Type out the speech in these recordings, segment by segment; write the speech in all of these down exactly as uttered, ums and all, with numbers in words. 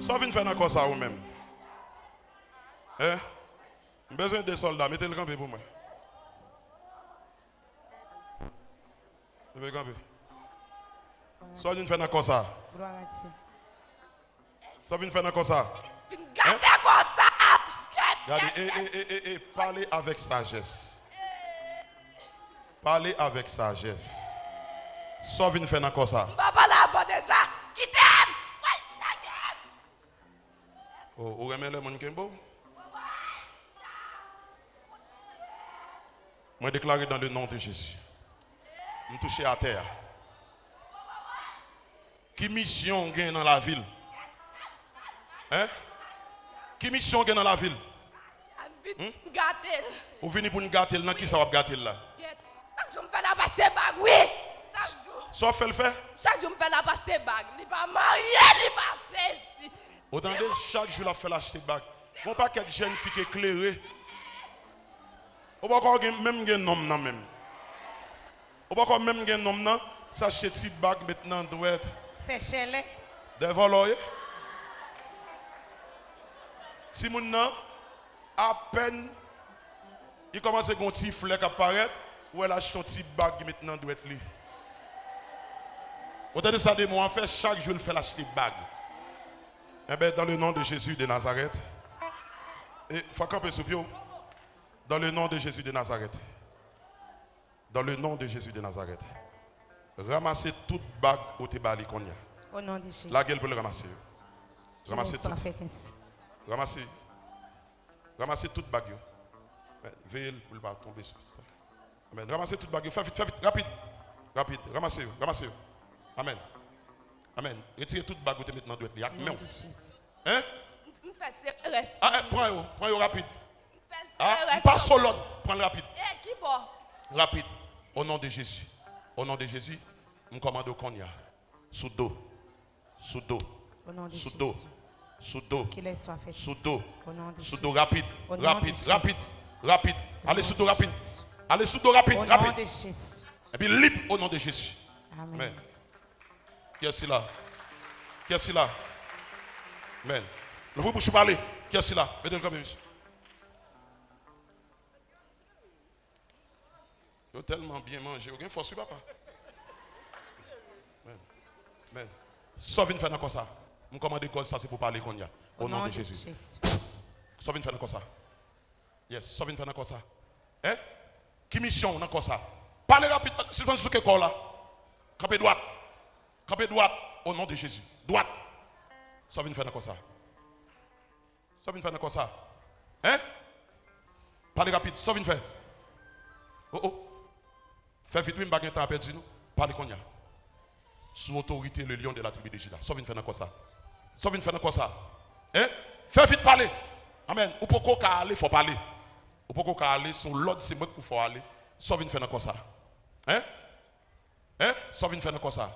Sa w vin fè nan kò sa ou menm? Hein? M bezwen de sòlda, mete l kanpe pou mwen. Mete l kanpe. Sa w vin fè nan kò sa? Gloire à Dieu. Sa w vin fè nan kò sa? Vin gate kò sa. Gade, e, e, e, e, e, pale avèk sajès. Pale avèk sajès. Sa w vin fè nan kò sa? M pa pale avè w deja. Kite m. Woy, lage m. Oh, ou renmen lè moun kenbe w? Mwen deklare dans le nom de Jésus. M touche atè a. Ki misyon w gen nan lavi l? Hein? Ki misyon w gen nan lavi l? Al vin gate l. Ou vini pou n gate l, nan ki sa w ap gate l la? Gèt. Chak jou m fè l ap achte bag, wi. Chak jou. Sa w fè l fè? Chak jou m fè l ap achte bag. Li pa marye, li pa sezi. Ou tande, chak jou l ap fè l achte bag. Gon pakèt jèn fi k eklere. Ou poko gen, menm gen nonm nan menm. Ou poko menm gen nonm nan, sa achte ti bag met nan dwèt. Fè chèlè. Dè vòlò ye. Timoun nan, apèn li kòmanse gon ti flè k ap parèt, ou wè l achte yon ti bag met nan dwèt li. Ou tande sa demon an fè? Chak jou l fè l achte bag. Enben, dans le nom de Jésus de Nazareth. E, fò kanpe sou pye w. Dans le nom de Jésus de Nazareth. Dans le nom de Jésus de Nazareth. Ranmase tout bag ou te ba li kounye a. Au nom de Jésus. Lage l pou l ranmase yo. Ranmase tout. Qu'il en soit fait ainsi. Ranmase. Ranmase tout bag yo. Veye l pou l pa tonbe sou sa. Amèn. Ranmase tout bag yo. Fè vit, fè vit. Rapid. Rapid. Ranmase yo. Ranmase yo. Amèn. Amèn. Retire tout bag ou te met nan dwèt li ak men w. Hein? M fè serè sou. Ah, eh, pran yo. Pran yo rapid. M fè serè sou. Ah, m pase w lòd. Pran l rapid. Eh, ki bò? Rapid. Au nom de Jésus. Au nom de Jésus. M kòmande w kounye a. Sou do. Sou do. Au nom de Jésus. Sou do. Sou do. Qu'il en soit fait ainsi. Sou do. Au nom de Jésus. Sou do, rapid. Au nom de Jésus. Rapid, rapid, rapid. Ale sou do, rapid. Ale sou do, rapid, rapid. Au nom de Jésus. Epi lib, au nom de Jésus. Amen. Amen. Kiyès ki la? Kiyès ki la? Amen. Louvri bouch ou, pale. Kiyès ki la? Mete l kanpe, mesye. Yo tèlman byen manje, yo gen fòs, wi, papa. Men, men. Sa w vin fè nan kò sa? M kòmande gòj sa, se pou pale kounye a. Au nom de Jésus. Sa w vin fè nan kò sa? Yes, sa w vin fè nan kò sa? Hein? Ki misyon w nan kò sa? Pale rapid, sispann souke kò w la. Kanpe dwat. Kanpe dwat, au nom de Jésus. Dwat. Sa w vin fè nan kò sa? Sa w vin fè nan kò sa? Hein? Pale rapid, sa w vin fè? Oh, oh. Fè vit wi, m pa gen tan a pèdi non. Pale kounye a. Sou otorite le lion de la tribu de Juda. Sa w vin fè nan kò sa? Sa w vin fè nan kò sa? Hein? Fè vit, pale. Amèn. Ou poko ka ale, fò w pale. Ou poko ka ale, se yon lòd, se mwen k pou fè w ale. Sa w vin fè nan kò sa? Hein? Hein? Sa w vin fè nan kò sa?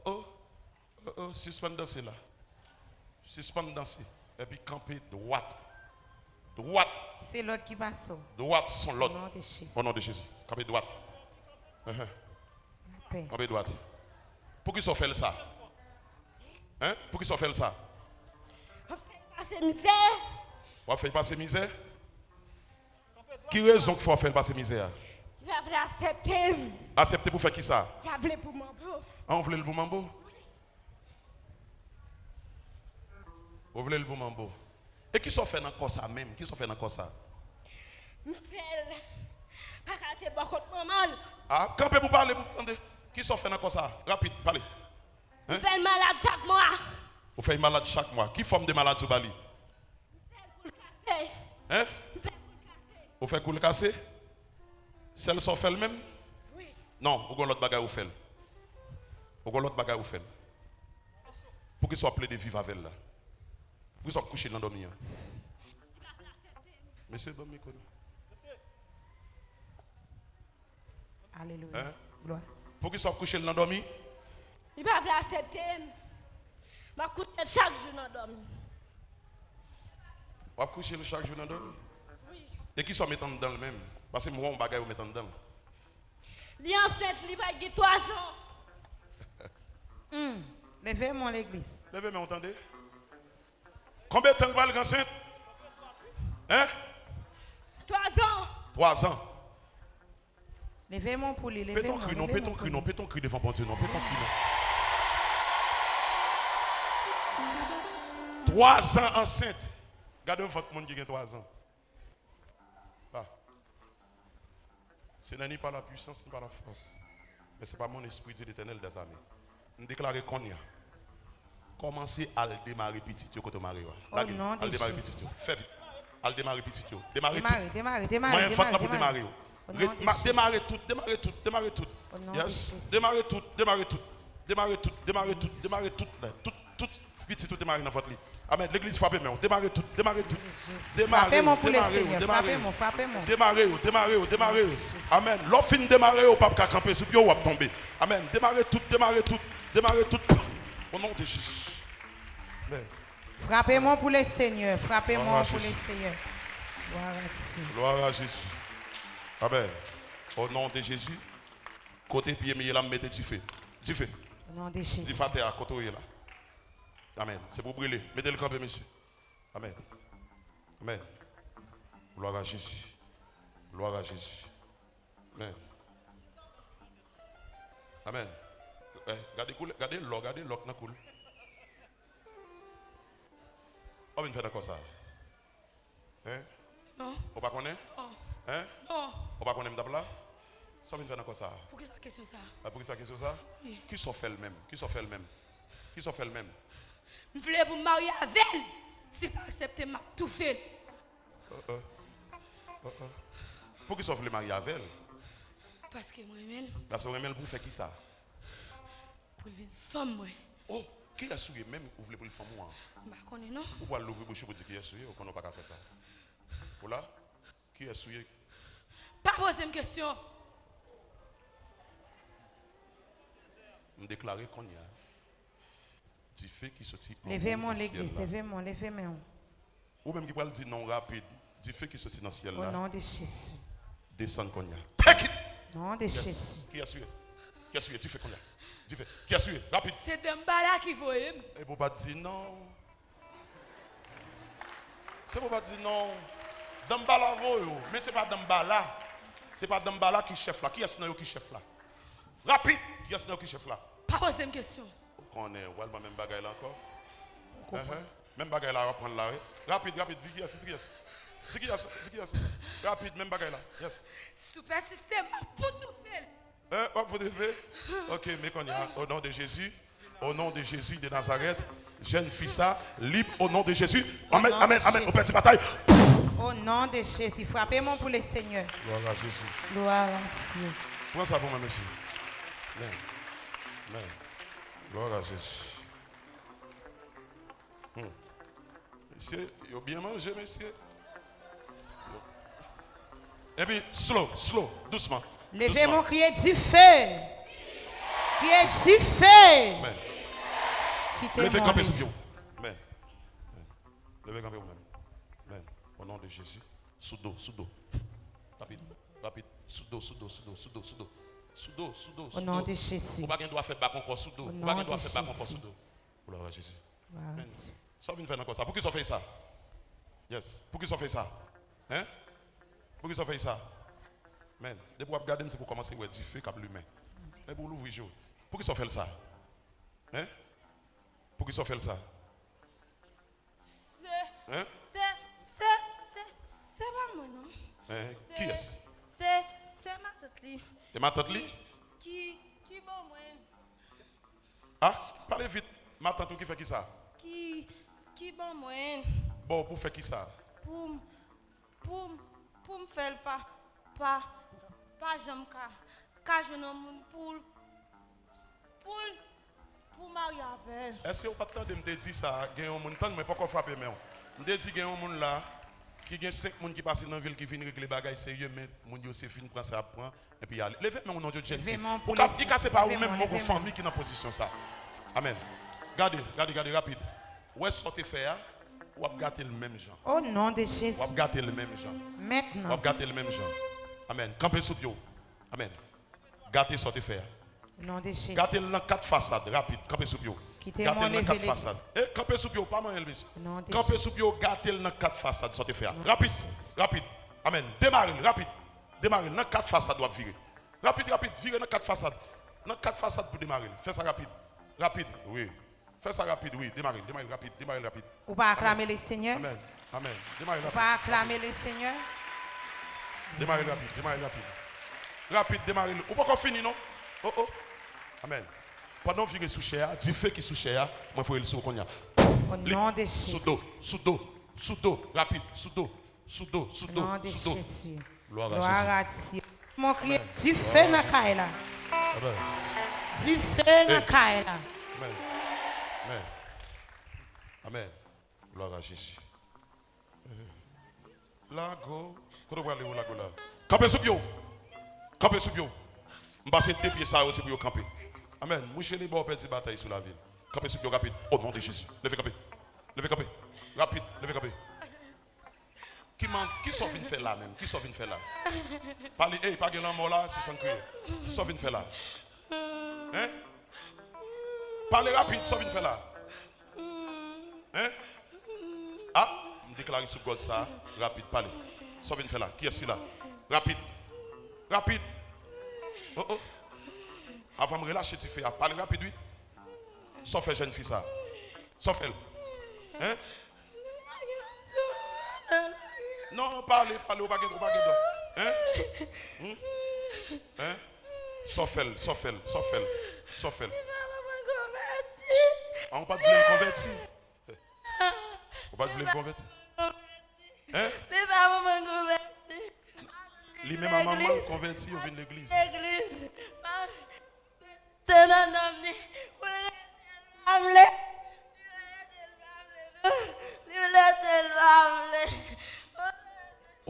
Oh, oh, oh, sispann danse la. Sispann danse. Epi kanpe dwat. Dwat. Se lòd ki pase w. Dwat, se yon lòd. Au nom de Jésus. Au nom de Jésus. Kanpe dwat. Enhen. Lapè. Kanpe dwat. Poukisa w fè l sa? Hein? Poukisa w fè l sa? W ap fè l pase mizè. W ap fè l pase mizè? Ki rezon k fè w fè l pase mizè a? Li pa vle aksepte m. Aksepte pou fè kisa? Li pa vle pou manbo. An, w vle l pou manbo? Ou vle l pou manbo? E kisa w fè nan kò sa menm? Kisa w fè nan kò sa? M fè l pa ka te bò kont manman l. A, kanpe pou pale, pou tande. Kisa w fè nan kò sa? Rapid, pale. M fè l malad chak mwa. Ou fè l malad chak mwa. Ki fòm de maladi w ba li? M fè l pou l kase. Hein? M fè l pou l kase. Ou fè kou l kase? Sèl sa w fè l menm? Wi. Non, ou gon lòt bagay ou fè l. Ou gon lòt bagay ou fè l. Poukisa w ap plede viv avè l la? Poukisa w ap kouche l nan dòmi an? Mesye, ban m mikwo nou. Alelouya. Hein? Glwa. Poukisa w ap kouche l nan dòmi? Li pa vle aksepte m. M ap kouche l chak jou nan dòmi. W ap kouche l chak jou nan dòmi? Wi. E kisa w met anndan l menm? Paske m wè yon bagay ou met anndan l. Li ansent, li pa gen twa zan. Hmm. Leve men w legliz. Leve men w, tande. Konbyen tan l pral ansent? Hein? Twa zan. Twa zan. Leve men w pou li, leve men w, leve men w pou li. Pete yon kri non, pete yon kri non, pete yon kri devan Bondye non, pete yon kri non. Twa zan ansent. Gade yon vant moun ki gen twa zan. Ah. Ce n'est ni par la puissance, ni par la force, mais c'est par mon esprit, dit l'Éternel des armées. M deklare kounye a. Kòmanse al demare pitit yo kote w mare yo a. Lage l. Al demare pitit yo. Fè vit. Al demare pitit yo. Demare tout. Demare, demare, demare. Manyen vant lan pou demare yo. Demare tout, demare tout, demare tout. Yes. Demare tout, demare tout. Demare tout, demare tout, demare tout. Tout, tout pitit ou demare nan vant li. Amèn. Legliz, frape men w. Demare tout, demare tout. Demare yo, demare yo, demare yo. Demare yo, demare yo, demare yo. Amèn. Lè w fin demare yo, w p ap ka kanpe sou pye w, w ap tonbe. Amèn. Demare tout, demare tout, demare tout. Au nom de Jésus. Amèn. Frape men w pou le Senyè. Frape men w pou le Senyè. Gloire à Dieu. Gloire à Jésus. Amèn. Au nom de Jésus. Kote pye m ye la, m mete dife. Dife. Au nom de Jésus. Dife atè a, kote w ye la. Amèn. Se pou brile. Mete l kanpe, mesye. Amèn. Amèn. Gloire à Jésus. Gloire à Jésus. Amèn. Amèn. Eh, gade koulè, gade lò, gade lò k nan kou l. Ou vin fè nan kò sa. Hein? Non. Ou pa konnen? Non. Hein? Non. Ou pa konnen m t ap la? Sa w vin fè nan kò sa a? Poukisa kesyon sa a? Ah, poukisa kesyon sa a? Wi. Kisa w fè l menm? Kisa w fè l menm? Kisa w fè l menm? M vle pou m marye avè l. Si l pa aksepte, m ap toufe l. Oh, oh. Oh, oh. Poukisa w vle marye avè l? Paske m renmen l. Paske w renmen l pou fè kisa? Pou l vin fanm mwen. Oh, kiyès ou ye menm ou vle pou l fanm ou an? M pa konnen non. Ou pral louvri bouch ou pou di kiyès ou ye, ou konnen ou pa ka fè sa. Ou la? Kiyès ou ye? Pa poze m kesyon. M deklare kounye a, dife ki soti anwo nan syèl la. Leve men w, legliz, leve men w, leve men w. Ou menm ki pral di non rapid, dife ki soti nan syèl la. Au nom de Jésus. Desann kounye a. Take it! Nom de Jésus. Kiyès ou ye? Kiyès ou ye? Dife kounye a. Dife. Kiyès ou ye? Rapid. Se Danmbala ki voye m. Epi w pa t di non. Se pou w pa t di non. Danmbala voye w, men se pa Danmbala. Se pa Danmbala ki chèf la. Kiyès nan yo ki chèf la? Rapid! Kiyès nan yo ki chèf la? Pa poze m kesyon. Ou konnen, ou pral ban menm bagay la ankò? Ou konprann. Menm bagay la, w ap pran l la, wi. Rapid, rapid, di kiyès, di kiyès. Di kiyès, di kiyès. Rapid, menm bagay la. Yes. Si w pèsiste, m ap fout toufe l. Eh, w ap fout toufe? Ok, men kounye a, au nom de Jésus, au nom de Jésus de Nazareth, jèn fi sa, lib au nom de Jésus. Amèn, amèn, amèn. Ou pèdi batay. Au nom de Jésus, frape men w pou le Senyè. Gloire à Jésus. Gloire à Dieu. Pran sa pou mwen, mesye. Amen. Amen. Gloire à Jésus. Hmm. Mesye, yo byen manje, mesye. Epi, slow, slow, dousman. Leve men w, kriye dife. Kriye dife. Amen. Kite manje. Leve kanpe sou pye w. Amen. Amen. Leve kanpe ou menm. Amen. Au nom de Jésus. Sou do, sou do. Rapid, rapid. Sou do, sou do, sou do, sou do, sou do. Sou do, sou do, sou do. Au nom de Jésus. Ou pa gen dwa fè bak ankò sou do. Ou pa gen dwa fè bak ankò sou do. Gloire à Jésus. Gloire à Dieu. Sa w vin fè nan kò sa? Poukisa w fè sa? Yes. Poukisa w fè sa? Hein? Poukisa w fè sa? Men, depi w ap gade m, se pou w kòmanse wè dife k ap limen. Men pou w louvri je w. Poukisa w fè l sa? Hein? Poukisa w fè l sa? Se, hein? Se, se, se, se pa mwen non. Hein? Kiyès? Se, se matant li. Se matant li? Ki, ki, ki ban mwen. Ah, pale vit. Matant ou ki fè kisa? Ki, ki ban mwen. Bon, pou fè kisa? Pou m, pou m, pou m fè l pa, pa, pa janm ka, ka jwenn yon moun pou l, pou l, pou marye avè l. Èske ou pa t tande m te di sa? Gen yon moun, tann mwen, poko frape men w. M te di gen yon moun la, ki gen senk moun ki pase nan vil ki vin regle bagay serye, men moun yo se fin pran sa y ap pran, epi ale. Leve men w non, jèn fi. Ou ka di ka se pa ou menm, men gon fanmi ki nan pozisyon sa. Amèn. Gade, gade, gade, rapid. Ou wè sa w te fè a, w ap gate l menm jan. Au nom de Jésus. W ap gate l menm jan. Maintenant. W ap gate l menm jan. Amèn. Kanpe sou pye w. Amèn. Gate sa w te fè a. Gate l nan kat fasad, rapid. Kanpe sou pye w. Gate l nan kat fasad. E, kanpe sou pye w, pa manyen l, mesye. Kanpe sou pye w, gate l nan kat fasad, sa w te fè a. Rapid, rapid. Amèn. Demare l, rapid. Demare l nan kat fasad, w ap vire. Rapid, rapid, vire nan kat fasad. Nan kat fasad pou demare l. Fè sa rapid. Rapid, wi. Fè sa rapid, wi. Demare l, demare l rapid, demare l rapid. Ou pa aklame Lesenyè? Amèn. Amèn. Demare l rapid. Ou pa aklame Lesenyè? Demare l rapid, demare l rapid. Rapid, demare l. Ou poko fini, non? Oh, oh. Amèn. Pandan w vire sou chè a, dife ki sou chè a, mwen voye l sou ou kounye a. Au nom de Jésus. Sou do, sou do, sou do, rapid, sou do. Sou do, sou do, sou do. Au nom de Jésus. Gloire à Jésus. Mon kriye dife nan kay la. Amèn. Dife nan kay la. Amèn. Amèn. Amèn. Gloire à Jésus. Lago. Kote w prale ou lago la? Kanpe sou pye w. Kanpe sou pye w. M pase de pye sa yo, se pou yo kanpe. Amèn. Mouche li ba w pèdi batay sou lavi l. Kanpe sou pye w rapid. Au nom de Jésus. Leve kanpe. Leve kanpe. Rapid. Leve kanpe. Ki man, kisa w vin fè la menm? Kisa w vin fè la? Pale, ey, pa gen lanmò la, sispann kriye. Sa w vin fè la? Hein? Pale rapid, sa w vin fè la? Hein? Ah, m deklare sou gòj sa, rapid, pale. Sa w vin fè la? Kiyès ki la? Rapid. Rapid. Oh, oh. Avan m relache dife a, pale rapid, wi. Sa w fè jèn fi sa? Sa w fè l? Hein? Non, pale, pale, ou pa gen, ou pa gen dwa. Hein? Hmm? Hein? Sa w fè l, sa w fè l, sa w fè l, sa w fè l? Ah, ou pa t vle l konvèti? Ou pa t vle l konvèti? Hein? Li pa manman konvèti. Li menm a manman l konvèti, yo vin legliz. Legliz. Se nan nanm li. Pou l rete l pa vle. Li rete l pa vle, non. Li rete l pa vle.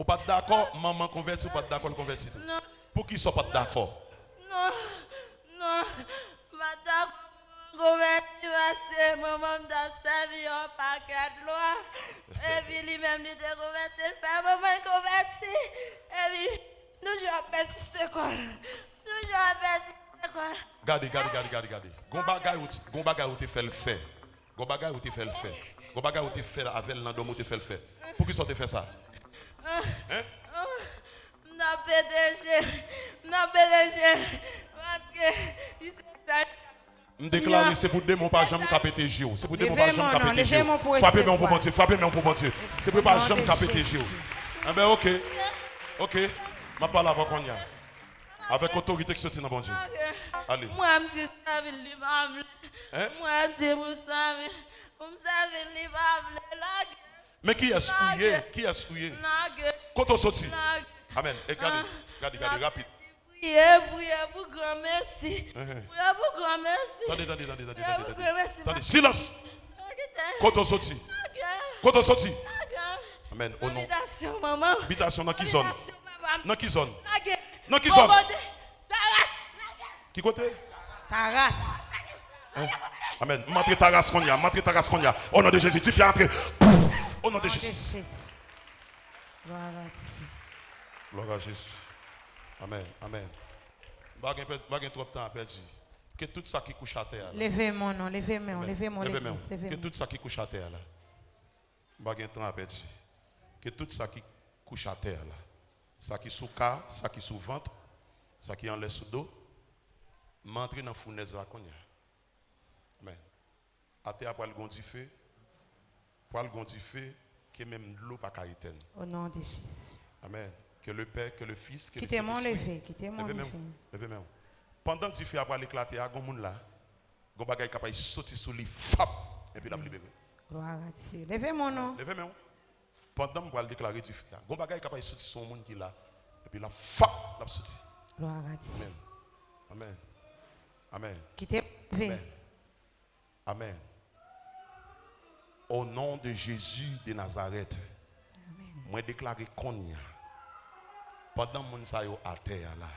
Ou pa t dakò manman konvèti, ou pa t dakò l konvèti tou? Non. Poukisa w pa t dakò? Non, non. M pa t dakò manman konvèti paske manman m t ap sèvi yon pakèt lwa. Epi li menm li te konvèti, l fè manman l konvèti. Epi toujou ap pèsiste kò l. Toujou ap pèsiste kò l. Gade, gade, gade, gade, gade. Gon bagay ou t-, gon bagay ou te fè l fè. Gon bagay ou te fè l fè. Gon bagay ou te fè avè l nan dòmi, ou te fè l fè. Poukisa w te fè sa? Hein? M t ap pete je l. M t ap pete je l. Paske li se sèl. M deklare se pou demon pa janm ka pete je w. Se pou demon pa janm ka pete je w. Frape men w pou Bondye. Frape men w pou Bondye. Se pou pa janm ka pete je w. Enben, oke. Oke. M ap pale avè w kounye a. Avèk otorite ki soti nan Bondye. Ale. Mwen m di sèvi l, li pa vle. Hein? Mwen di pou sèvi, pou m sèvi l, li pa vle. Lage. Men kiyès ou ye? Lage. Kiyès ou ye? Lage. Kote w soti? Lage. Amèn. E gade, gade, gade, rapid. Priye, priye pou granmesi. Priye pou granmesi. Tande, tande, tande, tande, tande, tande. Priye pou granmesi. Tande, silans. Lage tè. Kote w soti? Lage. Kote w soti? Lage. Amèn. O non. Bitasyon manman. Bitasyon nan ki zòn? Bitasyon papa m. Nan ki zòn? Lage. Nan ki zòn? Bobote. Taras. Lage. Ki kote? Taras. Hein? Amèn. M antre Taras kounye a. M antre Taras kounye a. O non de Jezi. Ti fi a antre. Pouf! O non de Jezi. Gloire à Dieu. Gloire à Jésus. Amèn. Amèn. M pa gen pè-, m pa gen twòp tan a pèdi. Ke tout sa ki kouche atè a la. Leve men w non, leve men w, leve men w, legliz, leve men w. Ke tout sa ki kouche atè a la. M pa gen tan a pèdi. Ke tout sa ki kouche atè a la. Sa ki sou ka, sa ki sou vant, sa ki anlè sou do. M antre nan founèz la kounye a. Amèn. Atè a pral gon dife. Pral gon dife ke menm dlo pa ka etèn. Au nom de Jésus. Amèn. Ke le Pè, ke le Fis, ke le Sentespri. Kite men w leve, kite men w leve. Leve men w. Leve men w. Pandan dife a pral eklate a, gon moun la. Gon bagay k ap soti sou li, fap, epi l ap libere. Gloire à Dieu. Leve men w non. Leve men w. Pandan m pral deklare dife a, gon bagay k ap soti sou yon moun ki la, epi l ap fap, l ap soti. Gloire à Dieu. Amèn. Amèn. Amèn. Kite leve. Amèn. Amèn. Au nom de Jésus de Nazareth, mwen deklare kounye a, pandan moun sa yo atè a la,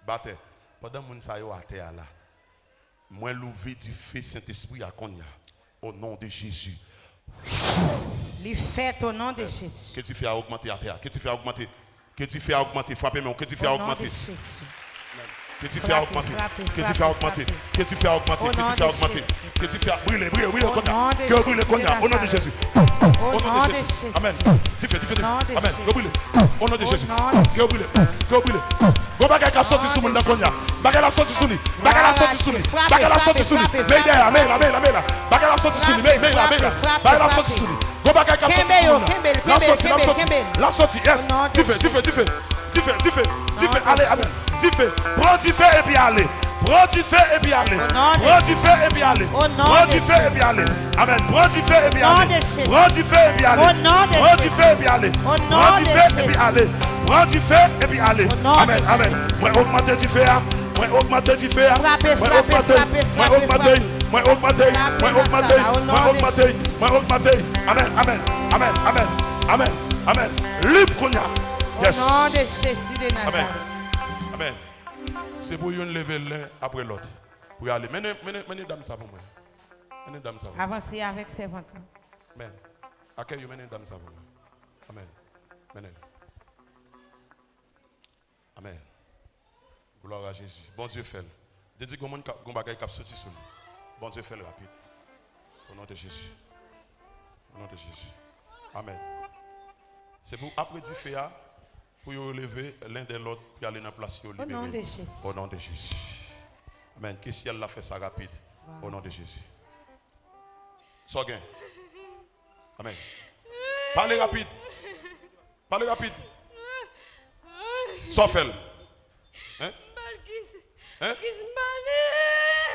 batè, pandan moun sa yo atè a la, mwen louvri dife Sentespri a kounye a, au nom de Jésus. Li fèt au nom de Jésus. Ke dife a ogmante atè a, ke dife a ogmante. Ke dife a ogmante, frape men w, ke dife a ogmante. Au nom de Jésus. Amèn. Ke dife a ogmante. Ke dife a ogmante. Ke dife a ogmante. Ke dife a ogmante. Ke dife a brile, brile, brile kounye a. Ke yo brile kounye a. O non de Jezi. O non de Jezi. Amèn. Dife, dife, dife. Amèn. Yo brile. O non de Jezi. Ke yo brile. Ke yo brile. Gon bagay k ap soti sou moun nan kounye a. Bagay la soti sou li. Bagay la soti sou li. Bagay la soti sou li. Mete dèyè. Amèn, amèn, amèn. Bagay la soti sou li. Mete, mete la, mete la. Bagay la soti sou li. Gon bagay k ap soti sou moun nan. L ap soti, l ap soti. L ap soti. Yes. Dife, dife, dife. Dife, dife, dife, ale, amèn. Dife, pran dife epi ale. Pran dife epi ale. Pran dife epi ale. Pran dife epi ale. Amèn. Pran dife epi ale. Pran dife epi ale. Pran dife epi ale. Pran dife epi ale. Pran dife epi ale. Amèn, amèn. Mwen ogmante dife a. Mwen ogmante dife a. Mwen ogmante. Mwen ogmante. Mwen ogmante. Mwen ogmante. Mwen ogmante. Mwen ogmante. Amèn, amèn. Amèn, amèn. Amèn, amèn. Lib kounye a. Yes. Amèn. Amèn. Se pou youn leve len apre lòt. Pou y ale. Mennen, mennen, mennen dam sa pou mwen. Mennen dam sa pou mwen. Avanse avèk sèvant lan. Amèn. Akèy yo, mennen dam sa pou mwen. Amèn. Mennen l. Amèn. Glwa a Jezi. Bondye fè l. Te di gon moun ka, gon bagay k ap soti sou li. Bondye fè l rapid. O non de Jezi. O non de Jezi. Amèn. Se pou apre dife a, pou yo leve len dè lòt, pou y ale nan plas yo libere. O non de Jezi. O non de Jezi. Amèn. Ke syèl la fè sa rapid. O non de Jezi. Sa w gen? Amèn. Pale rapid. Pale rapid. Sa w fè l? Hein? Hein?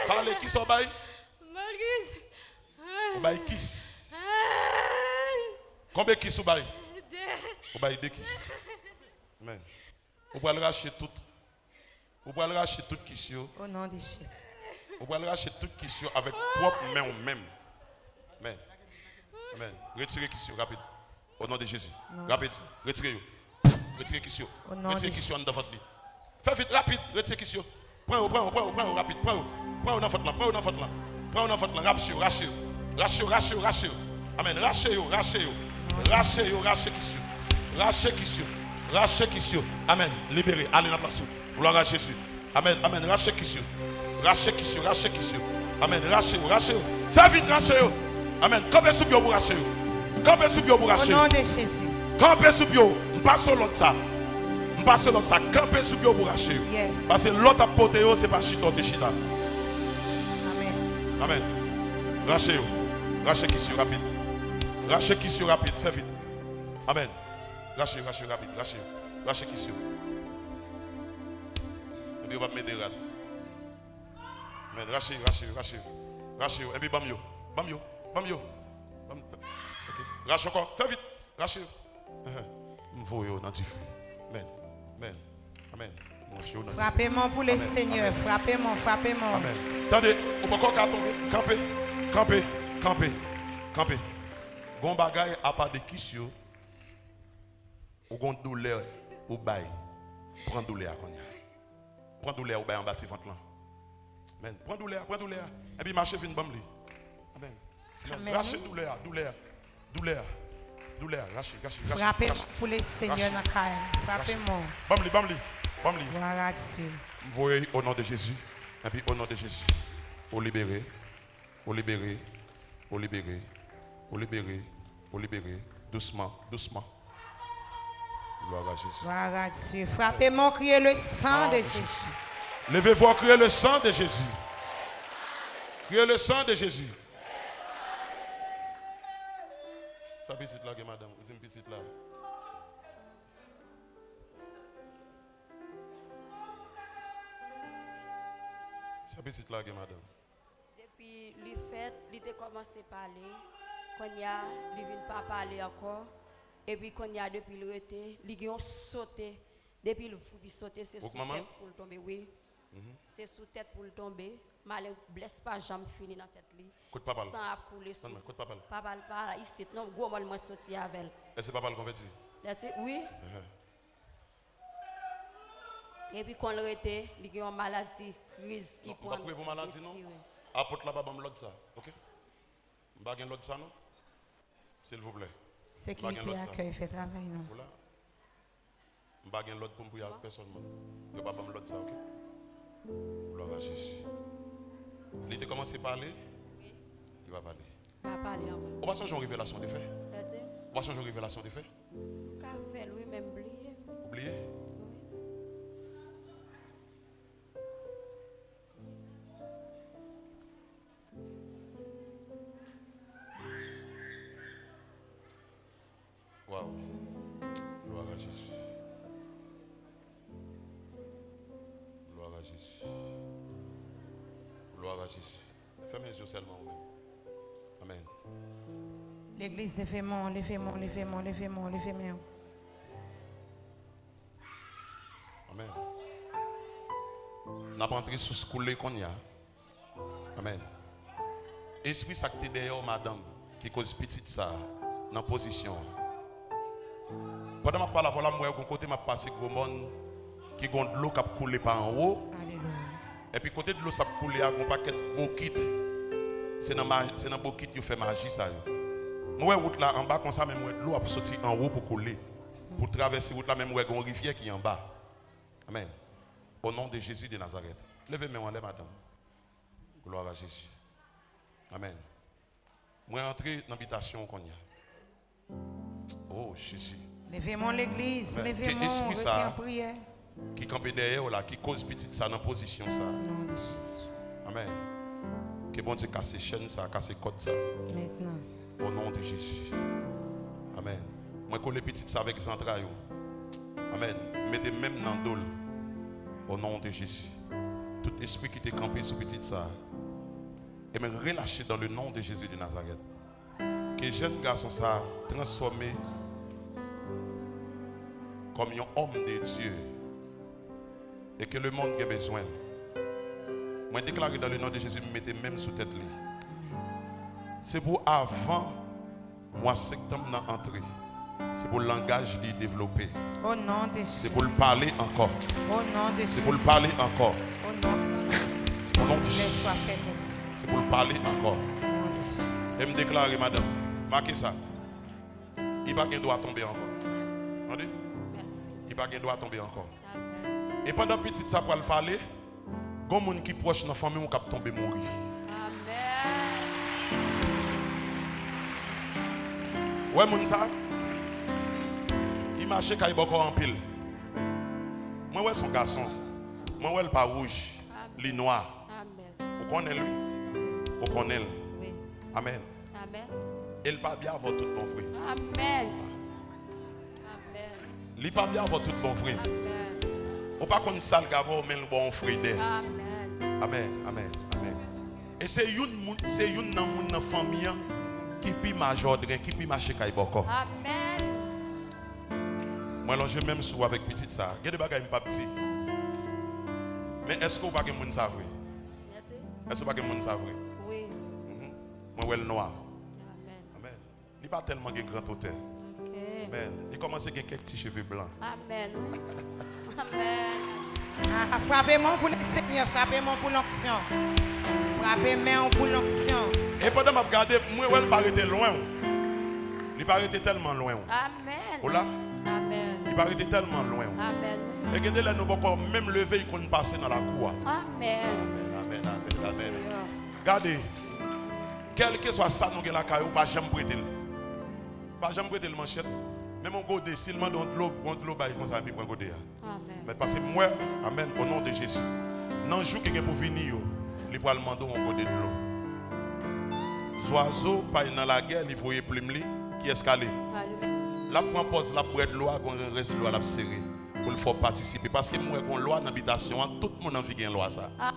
Pale, kisa w bay? Ou bay kis. Konbyen kis ou bay? Ou bay de kis. Amèn. Ou pral rache tout. Ou pral rache tout kis yo. O non de Jezi. Ou pral rache tout kis yo avèk pwòp men w menm. Amèn. Amèn. Retire kis yo rapid. O non de Jezi. Rapid. Retire yo. Retire kis yo. Retire kis yo anndan vant li. Fè vit, rapid. Retire kis yo. Pran yo, pran yo, pran yo, pran yo rapid. Pran yo. Pran yo nan vant lan. Pran yo nan vant lan. Pran yo nan vant lan. Rache yo, rache yo. Rache yo, rache yo, rache yo. Amèn. Rache yo, rache yo. Rache yo, rache kis yo. Rache kis yo. Rache kis yo. Amèn. Libere. Ale nan plas ou. Glwa a Jezi. Amèn, amèn. Rache kis yo. Rache kis yo, rache kis yo. Amèn. Rache yo, rache yo. Fè vit, rache yo. Amèn. Kanpe sou pye w pou rache yo. Kanpe sou pye w pou rache yo. O non de Jezi. Kanpe sou pye w. M pase w lòd sa. M pase w lòd sa. Kanpe sou pye w pou rache yo. Yes. Paske lè w t ap pote yo, se pa chita w te chita. Amèn. Amèn. Rache yo. Rache kis yo rapid. Rache kis yo rapid. Fè vit. Amèn. Rache yo, rache yo rapid. Rache yo. Rache kis yo. Epi yo p ap mete rad. Amèn. Rache yo, rache yo, rache yo. Rache yo. Epi ban m yo. Ban m yo. Ban m yo. Ban m, ok. Rache ankò. Fè vit. Rache yo. Enhen. M voye yo nan dife. Amèn. Amèn. Amèn. M rache yo nan dife. Frape men w pou le Senyè. Amèn. Frape men w, frape men w. Amèn. Tande, ou poko ka tonbe. Kanpe. Kanpe. Kanpe. Kanpe. Gon bagay apa de kis yo. Ou gon doulè ou bay. Pran doulè a kounye a. Pran doulè a ou bay anba ti vant lan. Amèn. Pran doulè a, pran doulè a. Epi mache vin ban m li. Amèn. Amèn. Amèn. Rache doulè a, doulè a. Doulè a. Doulè a, rache, rache, rache. Frape pou le Senyè nan kay. Frape men w. Ban m li, ban m li. Ban m li. Glwa a Dye. M voye o non de Jezi. Epi o non de Jezi. Ou libere. Ou libere, ou libere, ou libere, ou libere. Dousman, dousman. Glwa a Jezi. Glwa a Dye. Frape men w, kriye le sang de Jezi. Leve vwa w, kriye le sang de Jezi. Kriye le sang de Jezi. Sa pitit la gen madanm, ou di m pitit la. Sa pitit la gen madanm. Depi li fèt, li te kòmanse pale. Kounye a, li vin pa pale ankò. Epi kounye a, depi l rete, li gen yon sote. Depi l, li sote, se sou tèt pou l tonbe, wi. Se sou tèt pou l tonbe. Malen blès pa janm fini nan tèt li. San ap koule sou. Papa l pa la isit, non, gwo mòn mwen soti avè l. Èske papa l konvèti? Wi. Epi kon l rete, li gen yon maladi kriz ki pran l. Non, m p ap priye pou maladi, non. Apot la pa ban m lòd sa, oke? M pa gen lòd sa, non. Silvouplè. Sekirite akèy fè travay nou. M pa gen lòd pou m priye ak pèsòn, man. Yo pa ban m lòd sa, oke? Glwa a Jezi. Li te kòmanse pale? Wi. Li pa pale. Pa pale ankò. Ou pa sonje yon revelasyon w te fè? Ou pa sonje yon revelasyon w te fè? M ka fè l, wi, men m bliye. Ou bliye? Wi. Waw. Glwa a Jezi. Glwa a Jezi. Glwa a Jezi. Fèmen je w sèlman ou menm. Amèn. Legliz, leve men w, leve men w, leve men w, leve men w, leve men w. Amèn. N ap antre sous koule kounye a. Amèn. Espri sa k te dèyè w, madanm, ki koz pitit sa a nan pozisyon an. Pandan m ap pale avè w la, m wè gon kote m ap pase gwo mòn, ki gon dlo k ap koule pa anwo. Alelouya. Epi kote dlo sa ap koule a, gon pakèt bokit. Se nan ma-, se nan bokit yo fè maji sa yo. Mwen wè wout la anba konsa, men mwen wè dlo ap soti anwo pou koule, pou travèse wout la, men mwen wè gon rivyè ki anba. Amèn. Au nom de Jésus de Nazareth. Leve men w anlè, madanm. Glwa a Jezi. Amèn. Mwen antre nan bitasyon w kounye a. Oh, Jezi. Leve men w, legliz, amèn. Leve men w, rete an priyè. Ki kanpe dèyè w la, ki koz pitit sa nan pozisyon sa. Non de Jezi. Amèn. Ke Bondye kase chèn sa, kase kòd sa. Mentnan. Au nom de Jésus. Amèn. Mwen kole pitit sa avèk zantray ou. Amèn. M mete men m nan do l. Au nom de Jésus. Tout espri ki te kanpe sou pitit sa, e mwen relache dans le nom de Jésus de Nazareth. Ke jèn gason sa transfòme kòm yon homme de Dieu. E ke lemonn gen bezwen l. Mwen deklare dans le nom de Jésus, m mete men m sou tèt li. Se pou avan mwa septanm nan antre, se pou langaj li devlope. Au nom de Jésus. Se pou l pale ankò. Au nom de Jésus. Se pou l pale ankò. Au nom de Jésus. Au nom de Jésus. Se pou l pale ankò. Au nom de Jésus. E m deklare, madanm, make sa. Li pa gen dwa tonbe ankò. Tande? Mèsi. Li pa gen dwa tonbe ankò. Amèn. E pandan pitit sa pral pale, gon moun ki pwòch nan fanmi w k ap tonbe mouri. Amèn. Wè moun sa? Li mache kay bòkò anpil. Mwen wè s on gason. Mwen wè l pa wouj. Amèn. Li nwa. Amèn. Ou konnen l, wi. Ou konnen l. Wi. Amèn. Amèn. E l pa byen avè w tout bon vre. Amèn. Amèn. Li pa byen avè w tout bon vre. Amèn. Ou pa konn sa l gen avè w, men l ba w yon frede. Amèn. Amèn, amèn, amèn. E se youn moun, se youn nan moun nan fanmi an ki pi majòdren, ki pi mache kay bòkò. Amèn. Mwen lonje men m sou ou avèk pitit sa. Gen de bagay m p ap di. Men èske w pa gen moun sa vre? Èske w pa gen moun sa vre? Wi. Mhm. Mwen wè l nwa. Amèn. Amèn. Li pa tèlman gen gran otè. Ok. Amèn. Li kòmanse gen kèk ti cheve blan. Amèn. Amèn. Ah, frape men w pou le Senyè, frape men w pou lonksyon. Frape men w pou lonksyon. E pandan m ap gade, mwen wè l pa rete lwen w. Li pa rete tèlman lwen w. Amèn. Ou la? Amèn. Li pa rete tèlman lwen w. Amèn. E gen de lè nou poko menm leve, li konn pase nan lakou a. Amèn. Amèn, amèn, amèn, amèn. Senyè. Gade, kèlkeswa sa nou gen lakay ou, pa janm prete l. Pa janm prete l manchèt. Menm yon gode, si l mande yon dlo, yon dlo bay konsa, epi pran gode a. Amèn. Men pase m wè, amèn, o non de Jezi. Nan jou ki gen pou vini yo, li pral mande w yon gode dlo. Zwazo pa al nan lagè, li voye plim li, kiyès k ale? L ap pran pòz, l ap bwè dlo a, gon rès dlo a, l ap sere. Pou l fè w patisipe. Paske m wè gon lwa nan bitasyon an, tout moun anvi gen lwa sa. Glwa a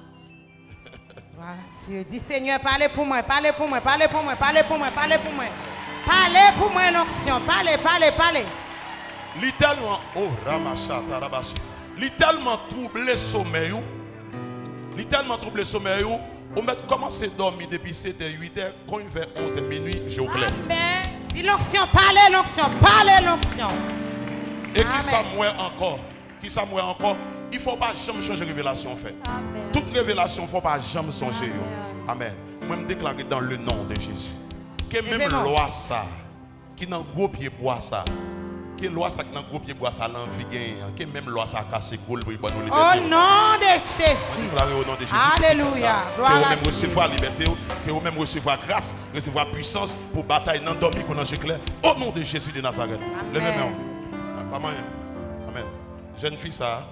Dye. Di, Senyè, pale pou mwen, pale pou mwen, pale pou mwen, pale pou mwen, pale pou mwen. Pale pou mwen, lonksyon. Pale, pale, pale. Li tèlman, oh, Ramachata, Rabashi. Li tèlman twouble somèy ou. Li tèlman twouble somèy ou. Ou mèt kòmanse dòmi depi setè, uitè, konn vè onzè, minui, je w klè. Amèn. Di, lonksyon, pale, lonksyon, pale, lonksyon. E kisa m wè ankò? Kisa m wè ankò? Il faut w pa janm chonje revelasyon w fè. Amèn. Tout revelasyon w fè, w pa janm sonje yo. Amèn. Amèn. Mwen, m deklare dans le nom de Jésus, ke menm lwa sa ki nan gwo pye bwa sa, Ke lwa sa k nan gwo pye bwa sa la anvi genyen an, ke menm lwa sa a kase kou l pou l ban nou libète. Au nom de Jésus. Mwen deklare o non de Jezi, alelouya. Glwa a Dye. Ke ou menm resevwa libète w, ke ou menm resevwa gras, resevwa pwisans pou batay nan dòmi kon nan je klè. O non de Jezi de Nazarèt. Leve men w. Pa manyen. Amèn. Jèn fi sa a,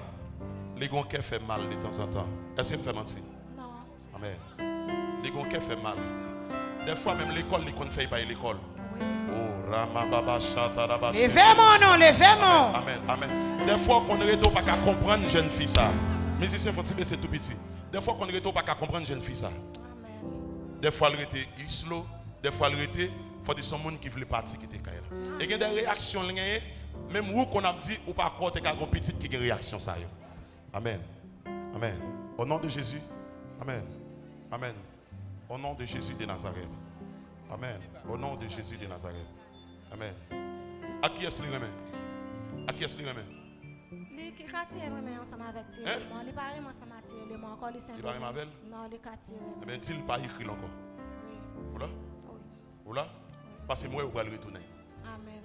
li gon kè fè mal detanzantan. Èske m fè manti? Non. Amèn. Li gon kè fè mal. Dèfwa menm lekòl li konn fè y pa y lekòl. Wi. Oh, ramababa shataraba. Leve men w non, leve men w. Amèn, amèn, amèn. Dèfwa w konn rete w pa ka konprann jèn fi sa. Mizisyen fò ti bese tou piti. Dèfwa w konn rete w pa ka konprann jèn fi sa. Amèn. Dèfwa l rete islo, dèfwa l rete, fò di se yon moun ki vle pati kite kay la. E gen de reyaksyon l genyen, menm ou konn ap di ou pa kwè w te ka gon pitit ki gen reyaksyon sa yo. Amèn. Amèn. Au nom de Jésus. Amèn. Amèn. Au nom de Jésus de Nazareth. Amèn. Au nom de Jésus de Nazareth. Amèn. Ak kiyès li renmen? Ak kiyès li renmen? Li ki ka tire renmen ansanm avèk tire. Hein? Li pa renmen ansanm a tire li, men ankò li se. Li pa renmen avè l? Non, li ka tire renmen. Ebyen, di l pa ekri l ankò. Wi. Ou la? Wi. Ou la? Wi. Paske m wè ou pral retounen. Amèn.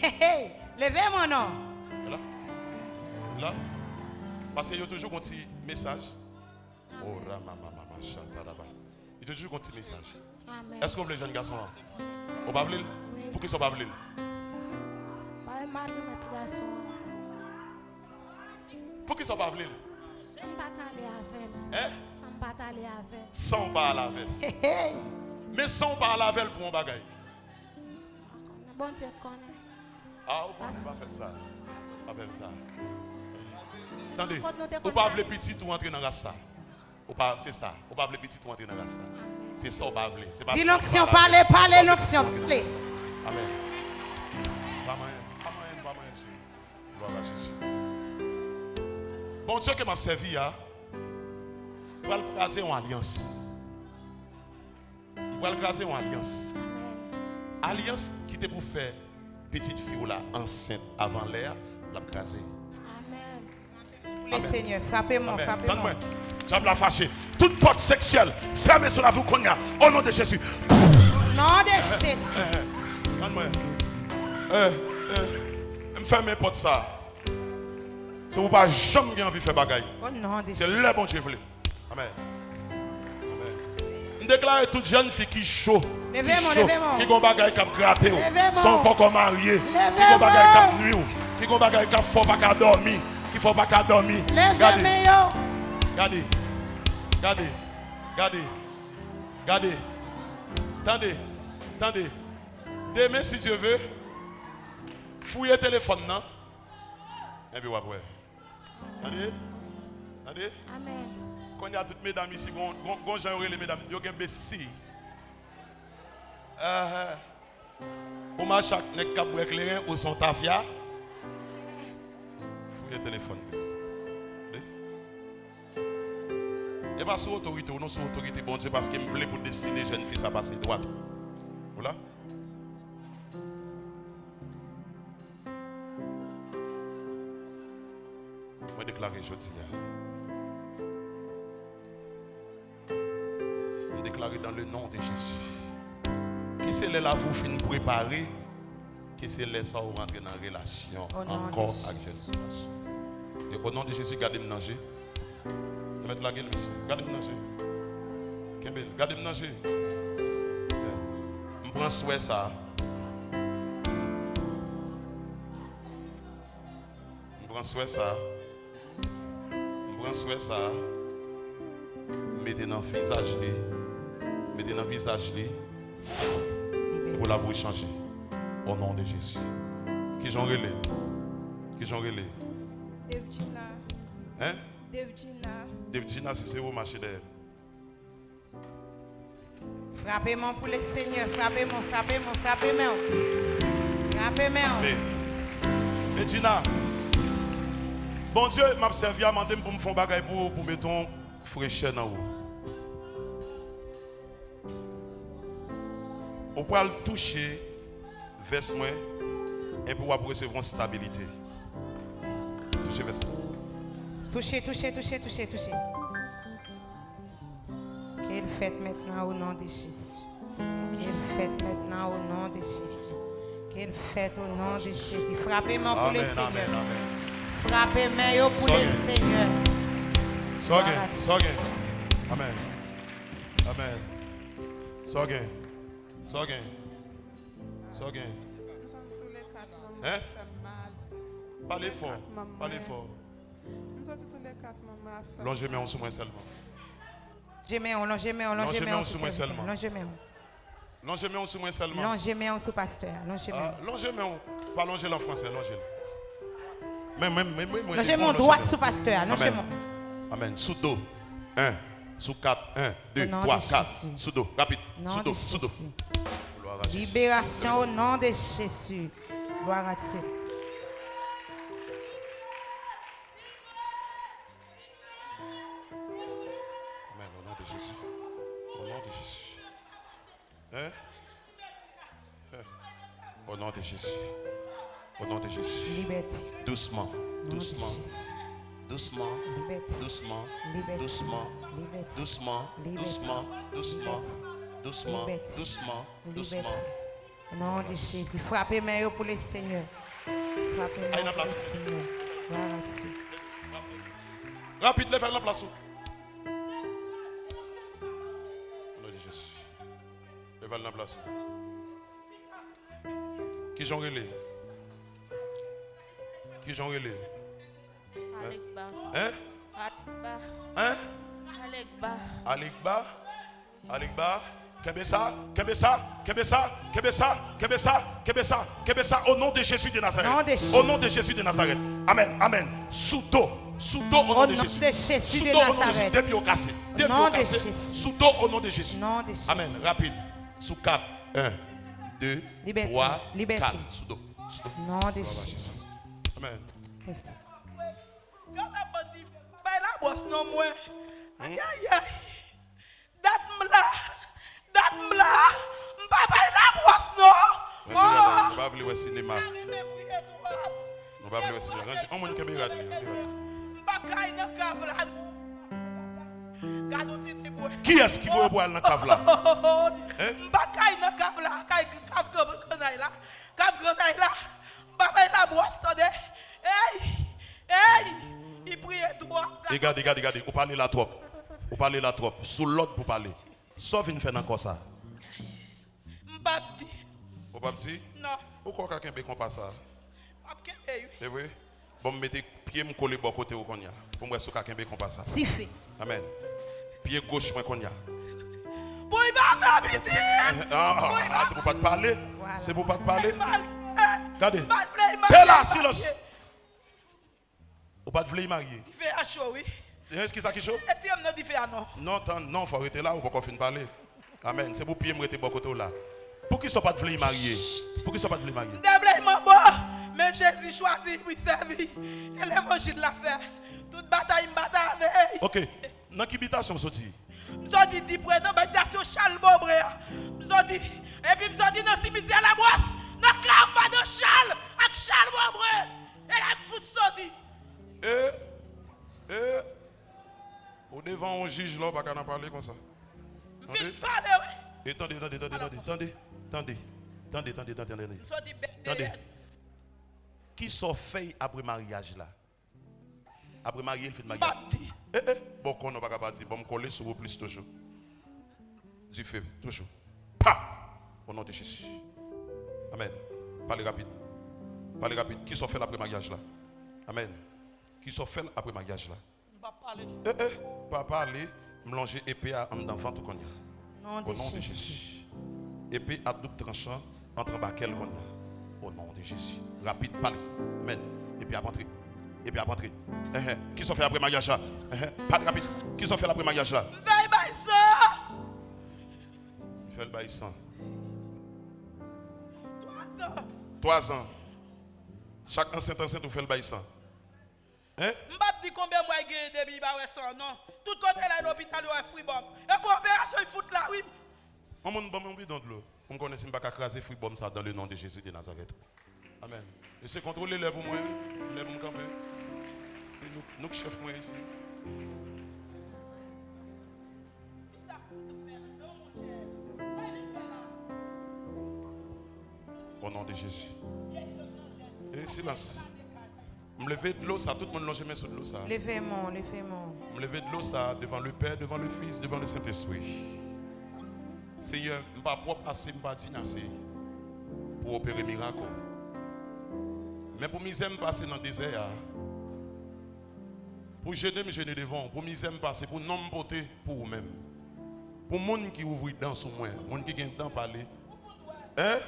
Hey, hey, leve men w non. Ou la? Ou la? Paske yo toujou gon ti mesaj. Amèn. Oh, ramamama, shataraba. Li toujou gon ti mesaj. Amèn. Èske w vle jèn gason an? Ou pa vle l? Wi. Poukisa w pa vle l? Paske m pa renmen ti gason an. Poukisa w pa vle l? San m pa t ale avè l. Hein? San m pa t ale avè l. San w pa ale avè l. Hey, hey. Men san w pa ale avè l pou yon bagay. Bondye konnen. Ah, ou konnen, pa fè m sa. Pa fè m sa. Tande, ou pa vle pitit ou antre nan ras sa. Ou pa, se sa. Ou pa vle pitit ou antre nan ras sa. Amèn. Se sa ou pa vle. Se pa sa ou pa vle. Di lonksyon, pale, pale, lonksyon, pale. Amèn. Pa manyen, pa manyen, pa manyen, cheri. Glwa a Jezi. Bondye ke m ap sèvi a pral kraze yon alyans. Li pral kraze yon alyans. Amèn. Alyans ki te pou fè pitit fi w la ansent avan lè a, l ap kraze. Amèn. Frape, Senyè, frape mò, frape mò. Tann mwen. Dyab la fache. Tout pòt seksyèl fèmen sou lavi w kounye a. O non de Jezi. Non de Jezi. Tann mwen. Eh, eh, m fèmen pòt sa. Se pou w pa janm gen anvi fè bagay. O non de Jezi. Se lè Bondye vle. Amèn. Amèn. M deklare tout jèn fi ki cho, ki cho, ki gon bagay k ap grate w, san w poko marye, ki gon bagay k ap nwi w, ki gon bagay k ap fè w pa ka dòmi, ki fè w pa ka dòmi. Gade. Gade. Gade. Gade. Gade. Tande. Tande. Demen, si Dye ve, fouye telefòn nan. Epi w ap wè. Tande? Tande? Amèn. Kounye a, tout medam isi, gon, gon, gon jan yo rele medam, yo gen besti. Ahè. Ou mache ak nèg k ap bwè kleren, ou se yon tafya. Fouye telefòn, besti. Tande? E pa sou otorite w non, sou otorite Bondye, paske m vle pou destine jèn fi sa pase dwat. Ou la? Mwen deklare jodi a. Mwen deklare dans le nom de Jésus. Ke se lè lavi w fin prepare, ke se lè sa w rantre nan relasyon ankò ak jèn gason. E o non de Jezi, gade m nan je. Yo mèt lage l, mesye. Gade m nan je. Kenbe l. Gade m nan je. M pran swè sa. M pran swè sa. M pran swè sa. M mete nan vizaj li. M mete nan vizaj li. Se pou lavi w chanje. O non de Jezi. Kijan w rele? Kijan w rele? Devjina. Hein? Devjina. Devjina, si se ou, mache dèyè m. Frape men w pou le Senyè, frape men w, frape men w, frape men w. Frape men w. Amen. Devjina, Bondye m ap sèvi a mande m pou m fè yon bagay pou ou, pou mete yon frechè nan ou. Ou pral touche vès mwen, epi w ap resevwa yon stabilite. Touche vès la. Touche, touche, touche, touche, touche. Ke l fèt mentnan o non de Jezi. Ke l fèt mentnan o non de Jezi. Ke l fèt o non de Jezi. Frape men pou Lesenyè. Amèn, amèn, amèn. Frape men yo pou Lesenyè. Sa w gen? Sa w gen? Sa w gen? Amèn. Amèn. Sa w gen? Sa w gen? Sa w gen? M santi tou le kat manman fè m mal. Pale fò. Pale fò. M santi tou le kat manman fè m mal. Lonje men w sou mwen sèlman. Lonje men w, lonje men w, lonje men w sou mwen sèlman. Lonje men w. Lonje men w sou mwen sèlman. Lonje men w sou pastè a. Lonje men w. Ah, lonje men w. Pa lonje l an fransè, lonje l. Men, men, men, men, men, lonje men w dwat sou pastè a. Lonje men w. Amèn. Amèn. Sou do. En. Sou kat. En, de, twa, kat. Sou do. Rapid. Sou do. Sou do. Glwa a Jezi. Liberasyon o non de Jezi. Glwa a Dye. Amèn. O non de Jezi. O non de Jezi. Hein? Hein? Au nom de Jésus. Au nom de Jésus. Libète. Dousman. Dousman. Dousman. Libète. Dousman. Libète. Dousman. Libète. Dousman. Libète. Dousman. Dousman. Libète. Dousman. Libète. Dousman. Libète. Dousman. O non de Jezi. Frape men yo pou Lesenyè. Frape men yo pou Lesenyè. Glwa a Dye. Rapid, leve l nan plas ou. O non de Jezi. Leve l nan plas ou. Kijan w rele? Kijan w rele? Alegba. Hein? Alegba. Hein? Alegba. Alegba? Alegba? Kenbe sa, kenbe sa, kenbe sa, kenbe sa, kenbe sa, kenbe sa, kenbe sa, o non de Jezi de Nazarèt. O non de Jezi de Nazarèt. Amèn, amèn. Sou do, sou do, o non de Jezi. Sou do, o non de Jezi. De pye w kase, de pye w kase. Sou do, o non de Jezi. Amèn. Rapid. Sou kat. En, de, twa, kat. Sou do. Sou do. Non de Jezi. Amèn. Yo la bandi bay la bwòs non mwen. Ayayay. Dat m la. Dat m la. M pa bay la bwòs non. Ranje rad la, nou pa vle wè sinema. Nou pa vle wè sinema. Ranje, on moun kenbe rad li, kenbe rad. M pa kay nan kav la. Gade yon tete bwè. Kiyès ki voye w pou al nan kav la? Hein? M pa kay nan kav la, kay kav granmay la. Kav granmay la. M pa bay la bwòs tande. Ey! Ey! Li priye twòp. E gade, gade, gade. Ou pale la twòp. Ou pale la twòp. Sou lòd pou pale. Sa w vin fè nan kò sa? M p ap di. Ou p ap di? Non. Ou kwè w ka kenbe konpa sa? M ap kenbe wi. E vre? Bon, m mete pye m kole bò kote w kounye a. Pou m wè si w ka kenbe konpa sa. Sife. Amèn. Pye goch mwen kounye a. Pou l pa fè pitit! Ah, ah, ah, se pou w pa t pale. Vwala. Se pou w pa t pale. Gade. Pè la, silans. Ou pa t vle y marye. Dife a cho wi. Hein, kisa ki cho? Retire m nan dife a non. Non, tann, non, fò w rete la, ou poko fin pale. Amèn. Se pou pye m rete bò kote w la. Poukisa w pa t vle y marye? Poukisa w pa t vle y marye? M te vle y manbo, men Jezi chwazi pou y sèvi. E levanjil l ap fè. Tout batay m batay avè y. Ok. Nan ki bitasyon w soti? M soti Diprenan, bay bitasyon Chal Bobre a. M soti, epi m soti nan simityè Labwòs, nan kav madan Chal ak Chal Bobre. E la m fout soti. E, e, ou devan yon jij la, ou pa ka nan pale konsa. M fin pale, wi. E tande, tande, tande, tande, tande, tande, tande, tande, tande, tande, tande. M soti bèk dèyè. Kisa w fè y apre maryaj la? Apre marye, l fin marye. M p ap di. Eh, eh, bon, konnen w pa ka pa di. Bon, m kole sou ou plis toujou. Dife, toujou. Pa! O non de Jezi. Amèn. Pale rapid. Pale rapid. Kisa w fè l apre maryaj la? Amèn. Kisa w fè l apre maryaj la? M p ap pale. Eh, eh, pa pale. M lonje epe a anndan vant ou kounye a. O non de Jezi. Epe a doub tranchan antre anba kè l kounye a. O non de Jezi. Rapid, pale. Amèn. Epe a ap antre. Epe a ap antre. Enhen. Kisa w fè apre maryaj la? Enhen. Pale rapid. Kisa w fè l apre maryaj la? M fè l bay san. Li fè l bay san. Twa zan. Twa zan. Chak ansent ansent ou fè l bay san. Hein? M p ap di konbyen mwa l genyen depi li pa wè san non. Tout kote l al lopital yo wè fribòm. E pou operasyon l fout la wi. Yon moun ban m yon bidon dlo pou m konnen si m pa ka kraze fribòm sa dans le nom de Jésus de Nazareth. Amèn. Mesye, kontwole lè pou mwen wi. Lè pou m kanpe. Se nou, nou k chèf mwen isi. Kisa fout m fè anndan monchè? Sa l vin fè la? Au nom de Jésus. E silans. M leve dlo sa, tout moun lonje men sou dlo sa. Leve men w, leve men w. M leve dlo sa devan le Père, devant le Fils, devant le Saint-Esprit. Senyè, m pa pwòp ase, m pa diy ase pou opere mirak ou. Men pou mizè m pase nan dezè a, pou jene m jene devan w, pou mizè m pase, pou non m pote pou ou menm. Pou moun ki ouvri dan sou mwen, moun ki gen dan pale. Hein?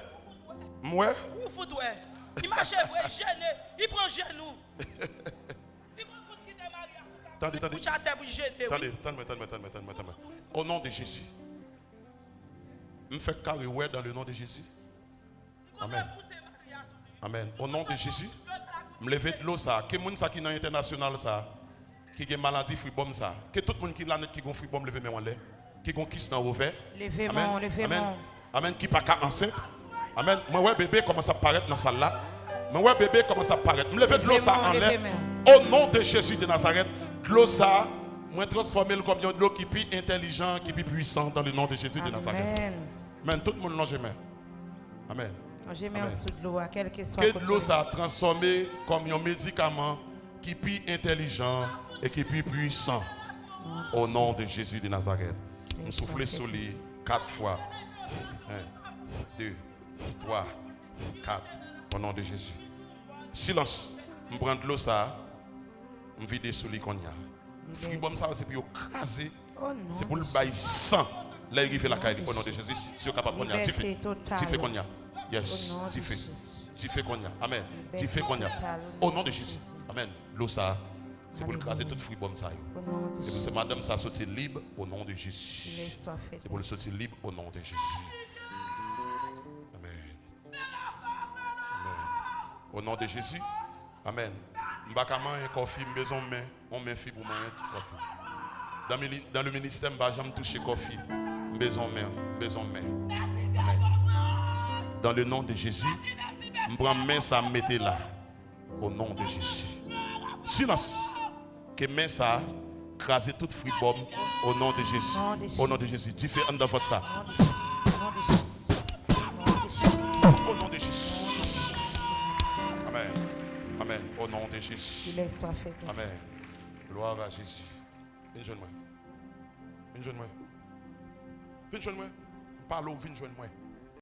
M wè? Ou fout wè. Li mache vre, jene, li pran jenou. Li konn fout kite maryaj sou kafou, tande, tande. Kouche atè pou l jete, wi. Tande, tann mwen, tann mwen, tann mwen, tann mwen, tann mwen. Au nom de Jésus. M fèk kare wè dans le nom de Jésus. Amen. Amen. Au nom de Jésus. M leve dlo sa. Ke moun sa ki nan entènasyonal sa, ki gen maladi fribòm sa. Ke tout moun ki la nèt ki gon fribòm leve men w anlè. Ki gon kis nan ovè. Leve men w, leve men w. Amen. Ki pa ka ansent. Amen. Mwen wè bebe kòmanse ap parèt nan sal la. Mwen wè bebe kòmanse ap parèt. M leve dlo sa anlè. Au nom de Jésus de Nazareth. Dlo sa, mwen transfòme l kòm yon dlo ki pi entèlijan, ki pi pwisan dans le nom de Jésus de Nazareth. Amen. Amen. Tout moun lonje men. Amen. Lonje men w sou dlo a, kèlkeswa kote w ye. Ke dlo sa transfòme kòm yon medikaman ki pi entèlijan e ki pi pwisan. Au nom de Jésus de Nazareth. M soufle sou li kat fwa. En, de, twa, kat. Au nom de Jésus. Silans. M pran dlo sa a. M vide sou li kounye a. Fribòm sa yo, se pou yo kraze. Se pou l bay san. Lè l rive lakay li, au nom de Jésus, si, si yo kapab kounye a, dife. Dife kounye a. Yes, dife. Dife kounye a. Amen. Dife kounye a. Au nom de Jésus. Amen. Dlo sa, se pou l kraze tout fribòm sa yo. Se pou se madanm sa soti lib au nom de Jésus. Se pou l soti lib au nom de Jésus. Amen. Amen. Au nom de Jésus. Amen. M pa ka manyen kò fi, m bezwen yon men, yon men fi pou manyen kò fi. Dans mini-, dans le ministère, m pa janm touche kò fi. M bezwen yon men, m bezwen yon men. Amen. Dans le nom de Jésus, m pran men sa m mete la. Au nom de Jésus. Silans. Ke men sa kraze tout fribòm. Au nom de Jésus. Au nom de Jésus. Dife anndan vant sa. Au nom de Jésus. Amen. Amen. Au nom de Jésus. Amen. Gloire à Jésus. Vin jwenn mwen. Vin jwenn mwen. Vin jwenn mwen. M pale w, vin jwenn mwen.